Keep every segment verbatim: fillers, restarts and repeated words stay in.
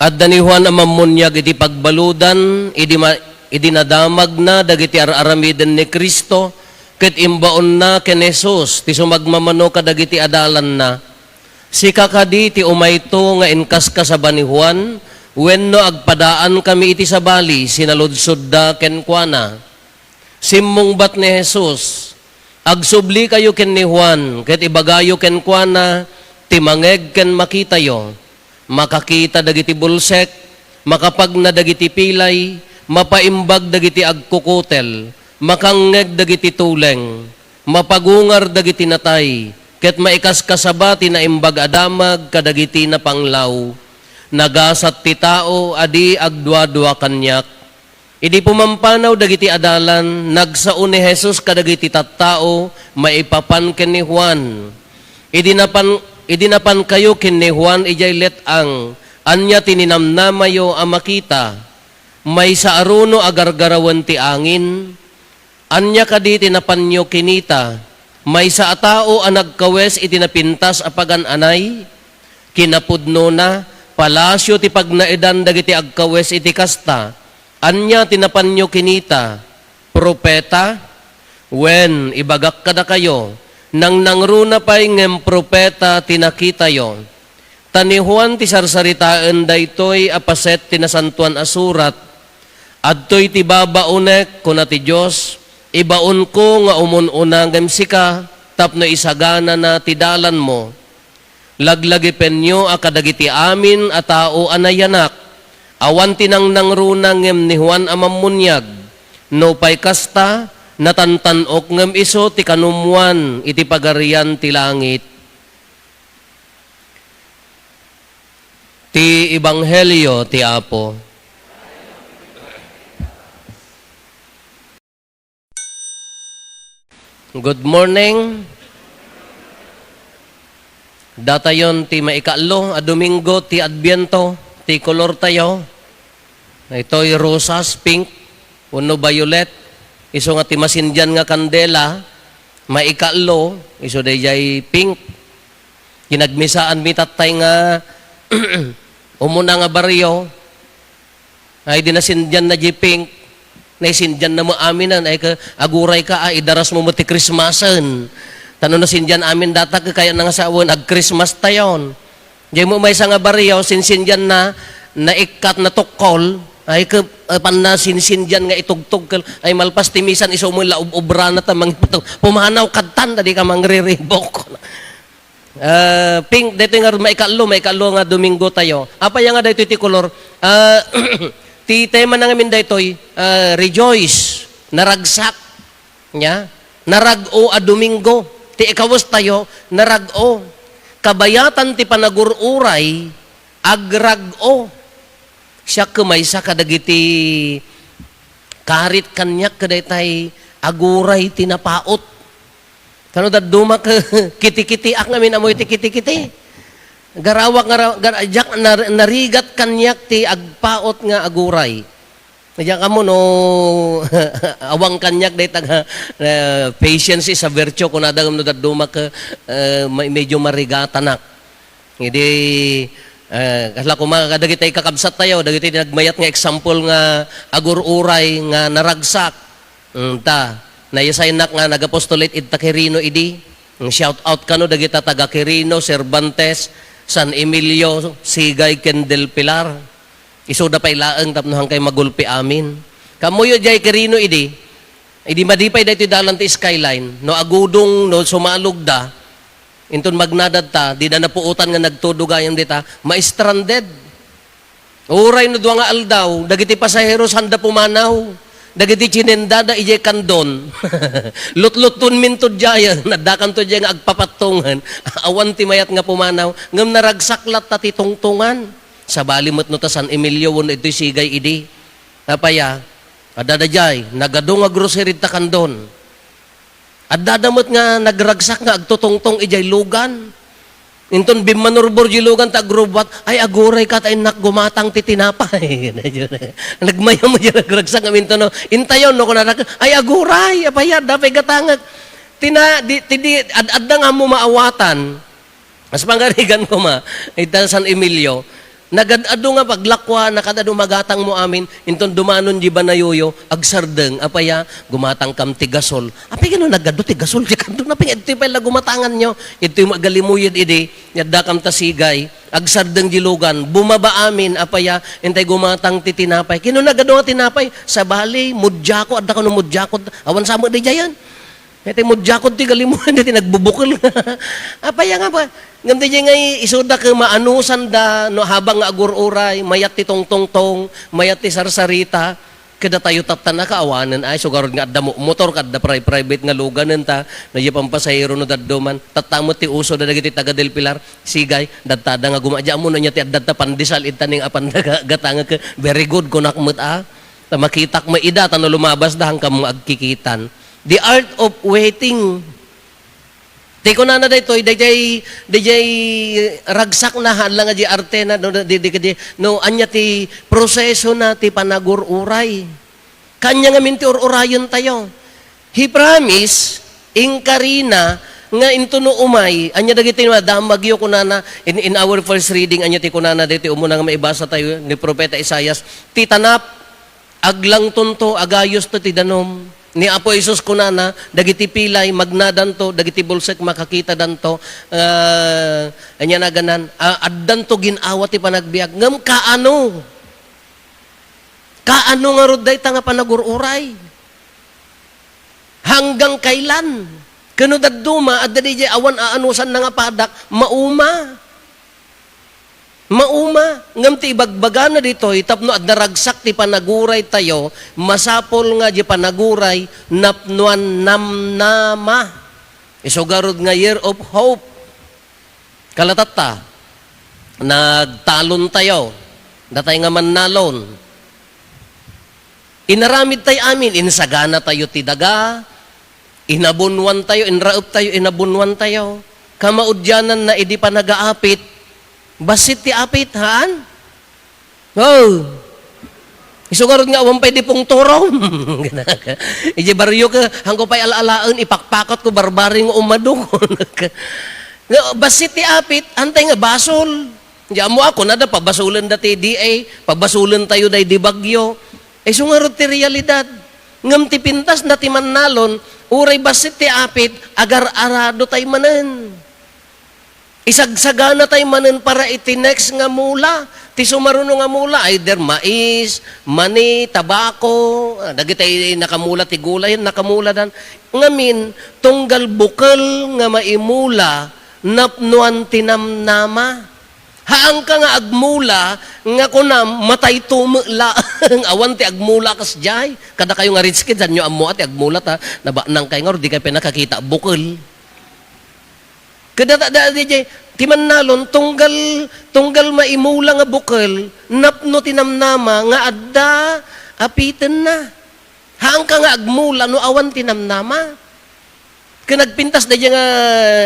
Adda ni Juan a Mammuniag iti pagbaludan, idi ma-, idi nadamagna dagiti ar-aramiden ni Cristo, ket imbaonna ken Jesus ti sumagmamano kadagiti adalanna. "Sika kadi ti umayto nga inkaskasaba ni Juan, wenno agpadaankami iti sabali?" sinaludsodda kenkuana. Simmungbat ni Jesus, "Agsublikayo ken ni Juan, ket ibagayo kenkuana ti mangngeg ken makitayo. Makakita dagiti bulsek, makapagna dagiti pilay, mapaimbag dagiti agkukutel, makangngeg dagiti tuleng, mapagungar dagiti natay, ket maikaskasaba ti naimbag a damag kadagiti napanglaw. Nagasat ti tao a di agduadua kaniak." Idi pumampanaw dagiti adalan, nagsao ni Jesus kadagiti tattao maipapan ken ni Juan. Idi napan, idi napankayo ken ni Juan idiay let-ang, ania ti ninamnamayo a makita? Maysa a runo a gargarawen ti angin? Ania kadi ti napanyo kinita? Maysa a tao a nagkawes iti napintas a pagan-anay? Kinapudnona, palasio ti pagnaedan dagiti agkawes iti kasta. Ania ti napanyo kinita? Propeta? Wen, ibagak kadakayo, nangnangruna pay ngem propeta ti nakitayo. Ta ni Juan ti sarsaritaen daytoy a paset ti Nasantoan a Surat, "Adtoy ti babaonek," kuna ti Dios, "ibaonko nga umun-una ngem sika tapno isaganana ti dalanmo." Laglagipenyo a kadagiti amin a tao a nayanak, awan ti nangnangruna ngem ni Juan a Mammuniag. Nupay kasta, natantan-ok ngem isu ti kanumwan iti Pagarian ti Langit. Ti Ebanghelio ti Apo. Good morning. Datayon ti maikaallo a Domingo ti Adviento, ti kolortayo. Itoy rosas, pink, wenno violet. Isu nga ti masindian nga kandela, maikaallo, isu daydiay pink. Kinagmisaan mi tattay nga umuna nga barrio, ay, di nasindian na di pink, naisindian na mo aminen, ay, ka, aguray ka, ay, idaras mo mo ti Christmasen. Tano nasindian amin data, kaya na nga sawen, ag-Christmas tayon. Di mo maysa nga barrio, sinsindian na, naikkat na tukkol, ay, ka, eh, pan na sinsindian nga itugtog, ka, ay, malpas ti misan, isu mo la ub-, ubra na ta, mang-, pumanaw kadtan, ta di ka mangriribok. Ah, pink, daytoy nga maikaallo, maikaallo nga Domingo tayo. Apay nga daytoy ti kolor? Ah, ti tema na ngamin daytoy, ah, rejoice, naragsak. Nya? Narag-o a Domingo. Ti ikawes tayo, narag-o. Kabayatan ti panagur-uray, agrag-o. Siak ket maysa kadagiti karit kaniak kadaytay aguray ti napaut. Kano dadduma ket kitikitiak ngamin ammoy ti kitikiti. Garawak nga ra-, gar-, diak nar-, narigat kaniak ti agpaut nga aguray. Diak ammo no awang kaniak dayta nga, eh, patience is a virtue, kunada ngem no dadduma ket, eh, may-, medyo marigatanak. Idi, eh, kasla koma kadagiti kakabsat tayo, dagiti nagmayat nga example nga agur-uray nga naragsak. Mm, ta, naisaynak nga nag-apostolate ita Quirino idi. Mm, shout out kano dagita taga Quirino, Cervantes, San Emilio, Sigay, ken Del Pilar. Isuda pay laeng tapno hankay magulpi amin. Kammuyo diay Quirino idi, idi madi pay daytoy dalan ti Skyline, no agudong, no sumalogda, inton magnadad ta, dida napuotan nga nagtudo gayam dita, ma-stranded. Uray no dua nga aldaw, dagiti pasahero sanda pumanaw, dagiti tinendada idiay Candon. Lutlutton minto diay, naddakanto diay nga agpapattongan. Awan ti mayat nga pumanaw, ngem naragsak latta ti tungtongan. Sabali met no ta San Emilio wenno ditoy Sigay idi. Apay a, adda daydiay, nagadu nga grocery ta Candon. Addada met nga nagragsak nga agtutungtong idiay lugan. Inton bimmanurbor di lugan ta agrubbuat, "Ay, aguray ka ta innak gumatang ti tinapay." Nagmayam diay nagragsak nga minto no, "Intayon," no, kunana, "Ay, aguray, apay a, adda pay gatangek." Tina, di, ti di, ad-, adda nga ammo maawatan. Mas pangarigan koma, ita San Emilio. Nagad-adu nga paglakuan, nagad-adu magatangmo amin, inton dumanon di banayoyo, agsardeng, apay a, gumatangkam ti gasol. Apay kano nagad-adu ti gasol, di kanto, napay nga iti pay la gumatangan nyo, iti mo agalimuyod idi, yadda kam ta sigay, agsardeng di lugan, bumaba amin, apay a, intay gumatang ti tinapay. Kano nagad-adu nga tinapay, sabali, mudyako, adda kano mudyako, awan sa mo di jayan. Iti mudyakod ti galimuyod, iti nagbubukel. Apay nga ba? Ngem di jay nga isuda ket maanusan da, no, habang nga agur-uray, mayat ti tongtongtong, mayat ti sarsarita, kadatayo tatta nakaawanen, ay, sugarod nga adda mo-, motor, kadda pri-, private nga luganen ta, no, di pampasahero no dadduman, tatta met ti uso da dagiti taga Del Pilar, sigay, dadtada nga guma-, di ammo no nya ti adda ta pandesal, ita ning apan daga, gatangek, very good, kunak met, a. Ta makitak met ida, ta no lumabas da, hangkam nga agkikitan. The art of waiting. Ti kunana daytoy, dayjay, dayjay ragsak na, haan lang nga di artena, no, di, di, di, no, anya ti proseso na ti panagur-uray. Kanya ngamin ti ur-urayen tayo. He promise, inkarina, nga intuno umay, anya dagiti madamagyo kunana, in, in our first reading, anya ti kunana daytoy umuna nga maibasa tayo ni Propeta Isaias, ti tanap, aglangtonto, agayosto ti danum. Ni Apo Jesus kunana, dagiti pilay, magnadanto, dagiti bulsek, makakitadanto, ah, ania naganan, ah, addanto gin-awa ti panagbiag. Ngem kaano? Kaano ngarud dayta nga panagur-uray? Hanggang kailan? Kano dadduma, adda di jay awan aanusan na nga padak, mauma. Mauma, ngem ti ibagbagana ditoy, tapno adda ragsak ti panaguray tayo, masapul nga di panaguray, napnuan namnama. Isu garud nga year of hope. Kalatatta, nagtalon tayo. Datay nga mannalon. Inaramid tayo amin, insagana tayo ti daga, inabunuan tayo, inraep tayo, inabunuan tayo. Kamaudianan na idi panagaapit, bassit ti apit, haan? Oh. Isu garud nga awan pay di pungtorom. Iti barrio ka, hangko pay ala-alaen, ipakpakat ko, barbari nga umado. Nga, bassit ti apit, antay nga basol. Di ammo ako, nada, pabasolen da ti D A, pabasolen tayo day di bagyo. Isu ngarud ti realidad. Ngem ti pintas na ti mannalon, uray bassit ti apit, agar-arado tay manen. Isagsagana tay manen para iti next nga mula. Ti sumaruno nga mula, either mais, mani, tabako, ah, dagiti nakamula ti gulay, nakamula dan. Ngamin, tunggal bukel nga maimula, napnuan ti namnama. Haanka nga agmula, nga kunam, matay tume laeng. Awan ti agmula kasdiay. Kadakayo nga rich kids, saanyo ammo a ti agmula ta, nabaknang kay nga, or di kay pinakakita, bukel. Kada ta, da, di, di, ti mannalon, tunggal, tunggal maimula nga bukel, napno ti namnama nga adda apitenna. Haanka nga agmula no awan ti namnama. Ken nagpintas daydiay nga,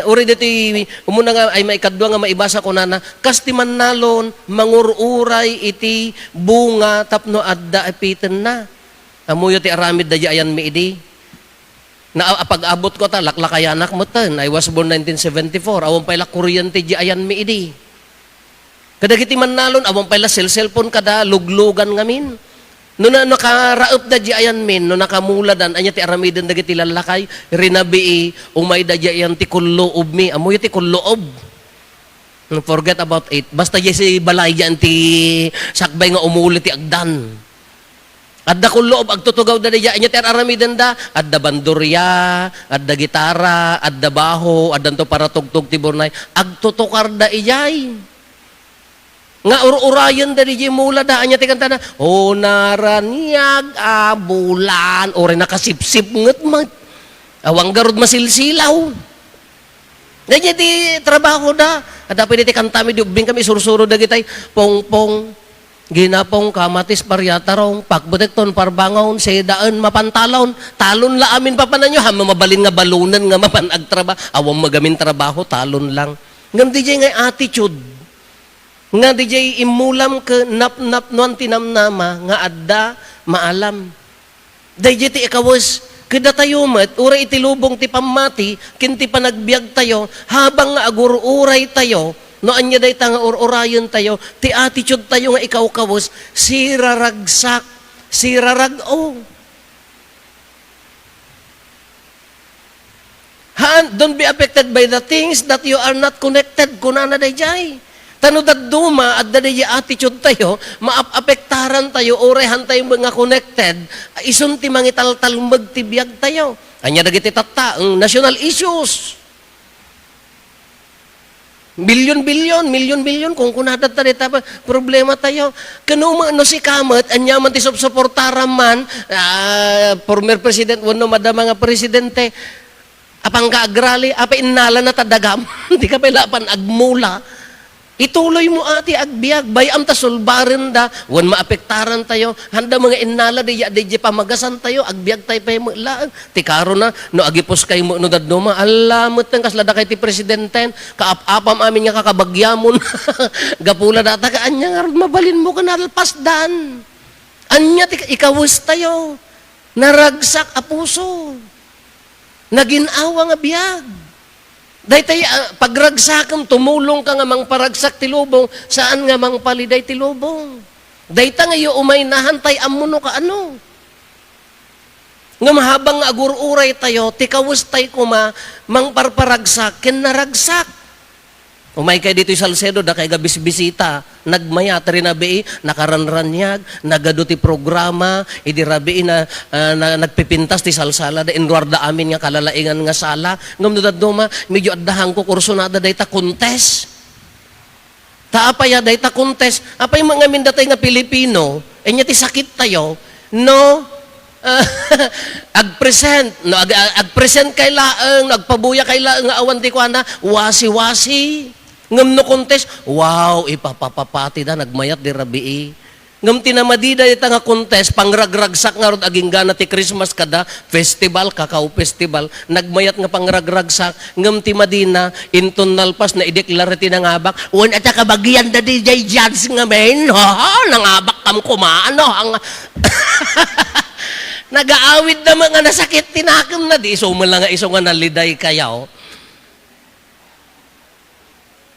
uray ditoy umuna nga ay maikadua nga maibasa kunana, kas ti mannalon, mangur-uray iti bunga tapno adda apitenna. Ammoyo ti aramid daydiay ayanmi idi. Na, apag-abot ko ta, laklakayanak metten. I was born nineteen seventy-four. Awan pay la kuryente di ayanmi idi. Kadagiti mannalon, awan pay la cellphone kada luglugan ngamin. No na, nakaraep da di ayanmin, no nakamula dan, anya ti aramiden dagiti lallakay, rinabii, umay da di ayan ti kulluobmi. Ammoyo ti kulluob. Forget about it. Basta diay si balay diyan ti sakbay nga umuli ti agdan. Adda kulluob, agtutugaw da diay. Anya ti ar-aramiden da? Adda bandurya, adda gitara, adda baho, addanto paratugtog ti burnay. Agtutukar da idiay. Nga ur-urayen da diay mula da. Anya ti kanta na? O naraniag a bulan. Uray nakasipsip nget man. Awan garud masilsilaw. Daydiay ti trabaho da. Adda pay daytoy kantami, di ubbing kami, sursuro dagitay, pongpong, ginapong, kamatis, paryatarong, pakbetekton, parbangon, sedaen, mapan talon. Talon la amin papananyo, ha, mabalin nga balonen nga mapan agtraba-, awan magamin trabaho, talon lang. Ngem daydiay nga attitude, nga daydiay immulam ken napnapnoan ti namnama nga adda maalam. Daydiay ti ikawes, kadatayo met, uray iti lubong ti pammati, ken ti panagbiagtayo, habang nga agur-uray tayo, No ania dayta nga ur-urayentayo, ti attitude tayo nga ikawkawes, siraragsak, sirarag-o. Haan, don't be affected by the things that you are not connected, kunana dayjay. Ta no dadduma, adda dayjay attitude tayo, maap-apektaran tayo, uray han tayo nga connected, isun ti mangitaltalmeg ti biag tayo. Ania dagiti tatta, ang national issues. Bilyon-bilyon, milyon-milyon, kunkunada ta dita pa, problema tayo. Kano mo, no sika met, ania man ti supsuportaram man, ah, former president, wenno madama nga presidente, apang ka agrali, apay innala na ta dagam, di ka pala pan agmula. Ituloy mo ati agbiag, bay-am ta sulbaren da, wen maapektaran tayo, handa mga innala di, di, di pamagasan tayo, agbiag tayo pay mo laeng. Ti karona, no agipus kay mo, no dadduma, alla, metten kasla dakay ti presidenten, kaap-apam amin nga kakabagyamon. Gapula data ka, anya nga rod mabalin mo ka nalpasdan. Anya ti ikawes tayo, naragsak a puso. Nagin-awa nga biag. Daytay, ah, pagragsakem, tumulong ka nga mangparagsak ti lubong, saan nga mangpaliday ti lubong. Dayta nga iyo umay nahan tay ammo no kaano. Ngem habang nga agur-uray tayo, ti kawes tay koma mangparparagsak ken naragsak. Umay kay ditoy Salcedo, dakay nga bisbisita, nagmayat, rinabii, nakaranraniag, nagadu ti programa, idi rabii na, ah, na, nagpipintas ti salsala, da inruar da amin nga kalalaingan nga sala. Ngem no dadduma, medyo adda hangko kursunada dayta contest. Ta apay a dayta contest, apay man ngamin datay nga Pilipino, anya ti sakit tayo, no? Agpresent, no? Ag-, ag-, agpresent kay laeng, no? Agpabuya kay laeng nga awan ti kuana, wasi-wasi. Ngem no contest, wow, ipapapapati da, nagmayat di rabii. Ngem ti namadi dayta nga contest, pangragragsak ngarud agingga na ti Christmas kada festival, Cacao Festival. Nagmayat nga pangragragsak, ngem ti madina, inton nalpas na ideklara ti nangabak. Wen, ata kabagian da di jay judge ngamin, ha? Nangabak kam kumaan, no? Ang nagaawid da nga nasakit ti nakem na, di iso man lang nga iso nga naliday kayaw.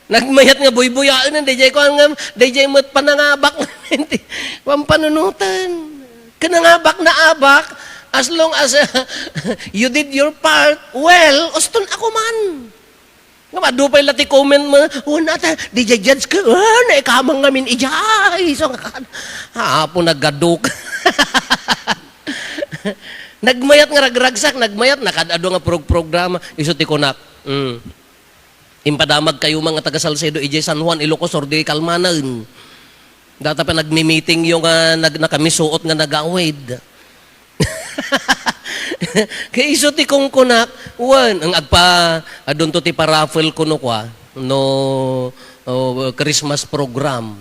Nagmayat nga buybuyaen, dayjay kuan nga, dayjay met panangabak, pampanunoten. Ken nangabak na abak, as long as, uh, you did your part, well, uston ako man. Nga adu pay la ti comment mo, "Oh, nata, di jay judge ka, ah, naikamang ngamin ijay." So, nga kan, apo, naggadok. Nagmayat nga ragragsak, nagmayat, nakad-adu nga prog-, programa, isu ti kunak. Mm. Impadamag kayo, mga taga Salcedo, idiay San Juan, Ilocos Sur, di kalmanen. Data pa nagmi-meeting yung, ah, nag-, nakamisuot nga nagawid. Kay isu ti kungkunak, wen, ang agpa-, adunto ti paraffle kuno kwa, no, oh, Christmas program.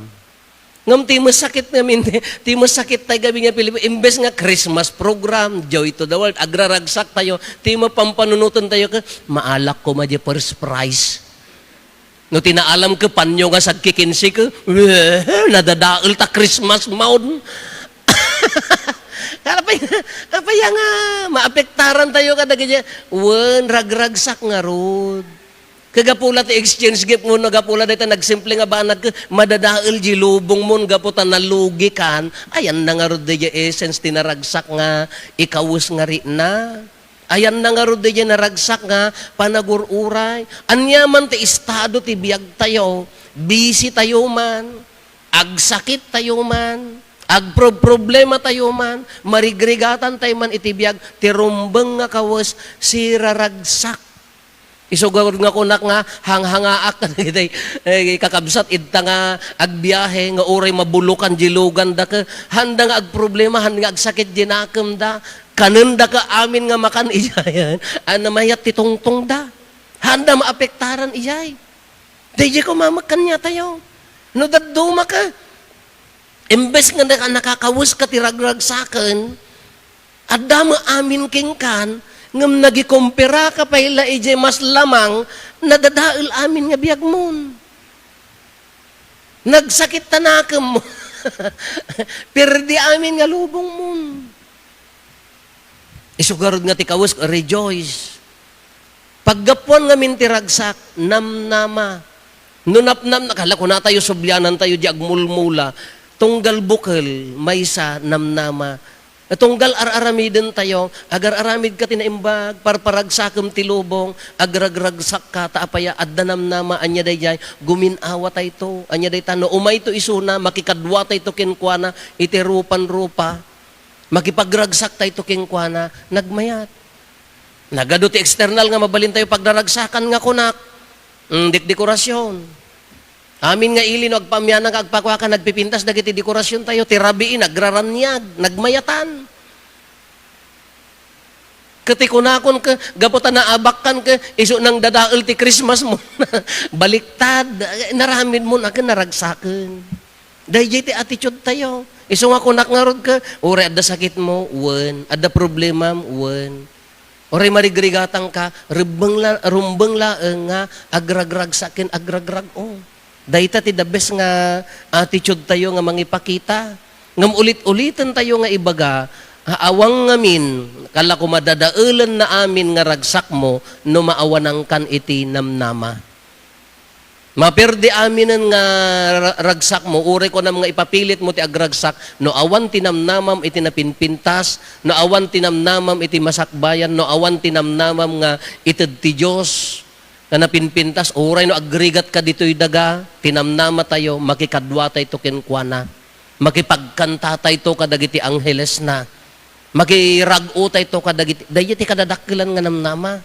Ngem ti masakit ngamin, ti masakit tayo gamin nga Pilipino, imbes nga Christmas program, Joy to the World, agraragsak tayo, ti mapampanunoten tayo ka, maalak ko ma di first prize. No ti naalam ka, panyo nga sagkikinsi ka, nadadael ta Christmas maun. Apay, apay nga, maapektaran tayo ka dagiti, wen, ragragsak ngarud. Kagapu la ti exchange gift mo, no, gapu la dayta nagsimple nga banag, madadael di lubong mo, gapu ta nalugi kan, ayan na ngarud di essence ti naragsak nga ikawes nga rikna. Ayan na ngarud di naragsak nga panagur-uray. Ania man ti estado ti biag tayo, busy tayo man, agsakit tayo man, agproproblema tayo man, marigrigatan tayo man iti biag, ti rumbeng nga kawes, siraragsak. Isugarod nga kunak nga hanghangaak kadagiti, eh, kakabsat, idta nga agbiahe nga uray mabulukan di lugan da ke, handa nga agproblema, handa nga agsakit di nakem da, kanen da ke amin nga makan idiay, a namayat ti tungtong da. Handa maapektaran idiay. Daydi ko mamakkan niya tayo. No dadduma ka, imbes nga naka-, nakakawes ka ti ragragsaken, adda mo amin kenkan, ngem nagikumpira ka pay la idiay mas lamang, nadadael amin nga biagmon. Nagsakit ta nakem. Pirdi amin nga lubongmon. Isugarod nga ti kawes, rejoice. Paggapuan ngamin ti ragsak, namnama. No napnam, nakala, kunatayo, sublianantayo di agmulmula, tunggal bukel, maysa, namnama. Tunggal ar-aramidentayo, agar-aramid ka ti naimbag, parparagsakem ti lubong, agragragsak ka, ta apay a, adda namnama, ania daydiay, gumin-awatayto, ania dayta, no umayto isuna, makikaduatayto kenkuana, iti rupan-rupa, makipagragsaktayto kenkuana, nagmayat. Nagadu ti external nga mabalintayo pagraragsakan nga kunak, mm, dekdekorasyon. Amin nga ili no agpamianang ka, agpakuaka, nagpipintas dagiti dekorasyontayo, ti rabii, nagraraniag, nagmayatan. Ket ti kunakon ke, gapu ta naabakkan ke, isu nang dadael ti Christmas mo. Baliktad, naramid mo na ken naragsaken. Daydiay ti attitude tayo. Isu nga kunak ngarud ke, uray adda sakit mo, wen. Adda problemam, wen. Uray marigrigatang ka, rumbeng la-, rumbeng laeng nga agragragsak ken agragrag-o. Dayta ti the best nga attitude tayo nga mangipakita. Ngem ulit-uliten tayo nga ibaga, a-, awan ngamin, kala ko madadaelen na amin nga ragsak mo no maawanangkan iti namnama. Maperdi aminen nga ra-, ragsak mo, uray kunam nga ipapilit mo ti agragsak, no awan ti namnamam iti napinpintas, no awan ti namnamam iti masakbayan, no awan ti namnamam nga ited ti Dios nga napinpintas, uray no agrigat ka ditoy daga, ti namnama tayo, makikadua tayo kenkuana. Makipagkanta tayo kadagiti anghelesna. Makirag-o tayo kadagiti, daydiay ti kadadakkelan nga namnama.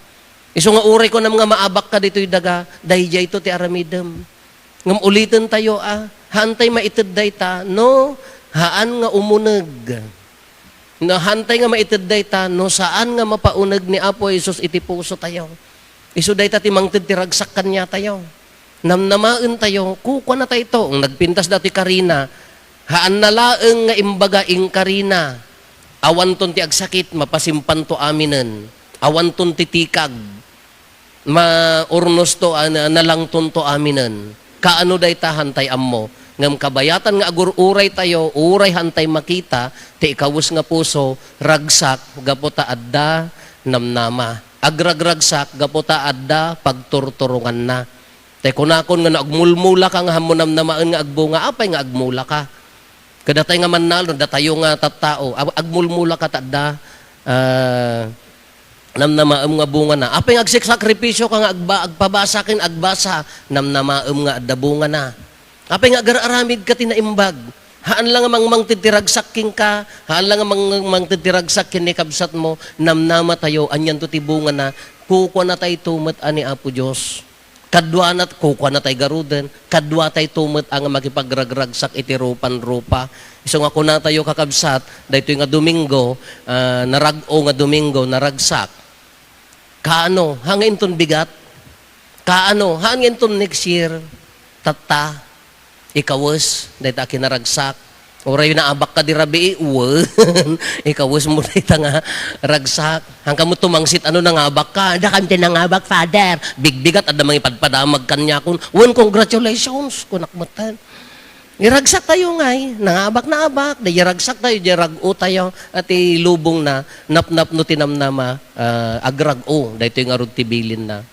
Isu nga uray kunam nga maabak ka ditoy daga, daydiayto ti aramidem. Ngem uliten tayo a, haantay maited dayta, no, haan nga umuneg. No, haantay nga maited dayta, no, saan nga mapauneg ni Apo Jesus iti puso tayo. Isu dayta ti mangted ti ragsak kaniatayo. Namnamaentayo, kukuanatayto. Nagpintas datoy karina, haanna laeng nga imbaga inkarina. Awanton ti agsakit, mapasimpanto aminen. Awanton ti tikag, maurnosto a na-, nalangtonto aminen. Kaano dayta, haantay ammo. Ngem kabayatan nga agur-uraytayo, uray haantay makita, ti ikawes nga puso, ragsak, gapu ta adda namnama. Agragragsak gapu ta adda pagturturonganna. Tay kunakon nga no agmulmulaka nga hammo namnamaen nga agbunga, apay nga agmulaka? Kadatay nga mannalon, datayo nga tattao, ag-, agmulmulaka ta adda, ah, namnamaem nga bungana. Apay nga agsiksakripisyo ka nga agba-, agpabasa ken agbasa, namnamaem nga adda bungana. Apay nga agar-aramid ka ti naimbag? Haan la nga mangmangted ti ragsak kenka, haan la nga mang-, mangted ti ragsak ken ni kabsatmo, namnama tayo, anianto ti bungana, kukuana tayo met a ni Apo Dios. Kaduana, kukuana tayo garuden, kadua tayo met a nga makipagragragsak iti rupan-rupa. Isu nga kuna tayo, kakabsat, daytoy nga Domingo, ah, narag-o nga Domingo, naragsak. Kaano? Ha nga inton bigat? Kaano? Haan nga inton next year? Tatta, ikawes, dayta a kinaragsak. Uray naabak ka di rabii, wen, ikawes mo dayta nga ragsak. Hangka mo tumangsit, ano nangabak ka? Adda kam ti nangabak, Father. Bigbigat, adda mangipadpadamag kaniakon. Wen, congratulations, kunak metten. Iragsak tayo ngay, nangabak, naabak, da iragsak tayo, di rag-o tayo, at ilubong na, napnapno ti namnama, ah, agrag-o, daytoy ngarud ti bilin na.